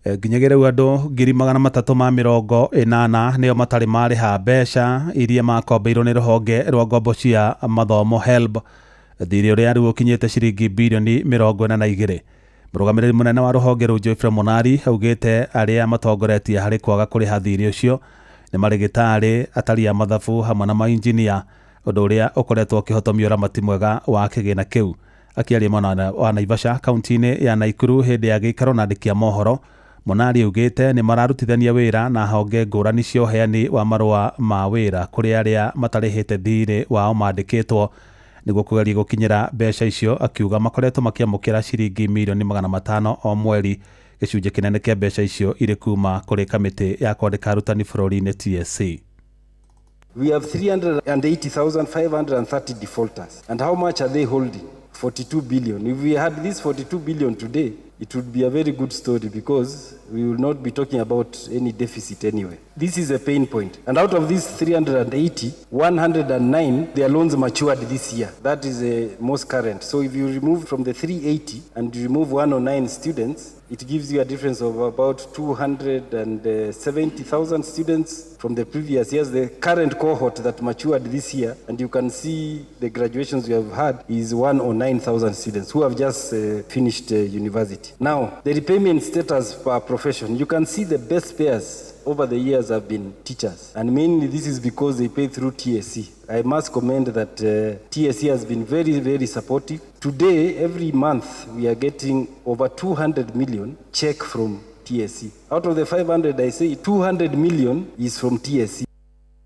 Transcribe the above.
Nginyagia rĩu andũ 380,000 nĩo matarĩ marĩha mbeca iria makombeirwo nĩ rũhonge rwa ngombo cia mathomo HELB, thirĩ ũrĩa rĩu ũkinyĩte ciringi birioni 42. Mũrũgamĩrĩri mũnene wa rũhonge rũu Geoffrey Monari augĩte arĩa matongoretie harĩ kwaga kũrĩha thirĩ ũcio nĩ marĩgĩtarĩ, atari a mathabu hamwe na mainjinia, ũndũ ũrĩa ũkoretwo ũkĩhotomia ũramati mwega wa kĩgĩna kĩu. Akĩaria mwena wa Naivasha kaunti-inĩ ya Naikuru hĩndĩ ya gĩikaro na andĩki a mohoro, Monari augĩte nĩ mararutithania wĩra na honge ngũrani cia ũheani wa marũa ma wĩra kũrĩ arĩa matarĩhĩte thirĩ wao mandĩkĩtwo nĩguo kũgeria gũkinyĩra mbeca icio. Akiuga makoretwo makĩamũkĩra ciringi mirioni 500 o mweri, gĩcunjĩ kĩnene kĩa mbeca icio irĩ kuma kũrĩ kamĩtĩ ya kwandĩka arutani bũrũri-inĩ TSC. We have 380,530 defaulters. And how much are they holding? 42 billion. If we had this 42 billion today, it would be a very good story because we will not be talking about any deficit anyway. This is a pain point. And out of these 380, 109, their loans matured this year. That is the most current. So if you remove from the 380 and you remove 109 students, it gives you a difference of about 270,000 students from the previous years, the current cohort that matured this year. And you can see the graduations we have had is 109,000 students who have just finished university. Now, the repayment status per profession, you can see the best payers over the years have been teachers. And mainly this is because they pay through TSC. I must commend that TSC has been very, very supportive. Today, every month, we are getting over 200 million check from TSC. Out of the 500, I say 200 million is from TSC.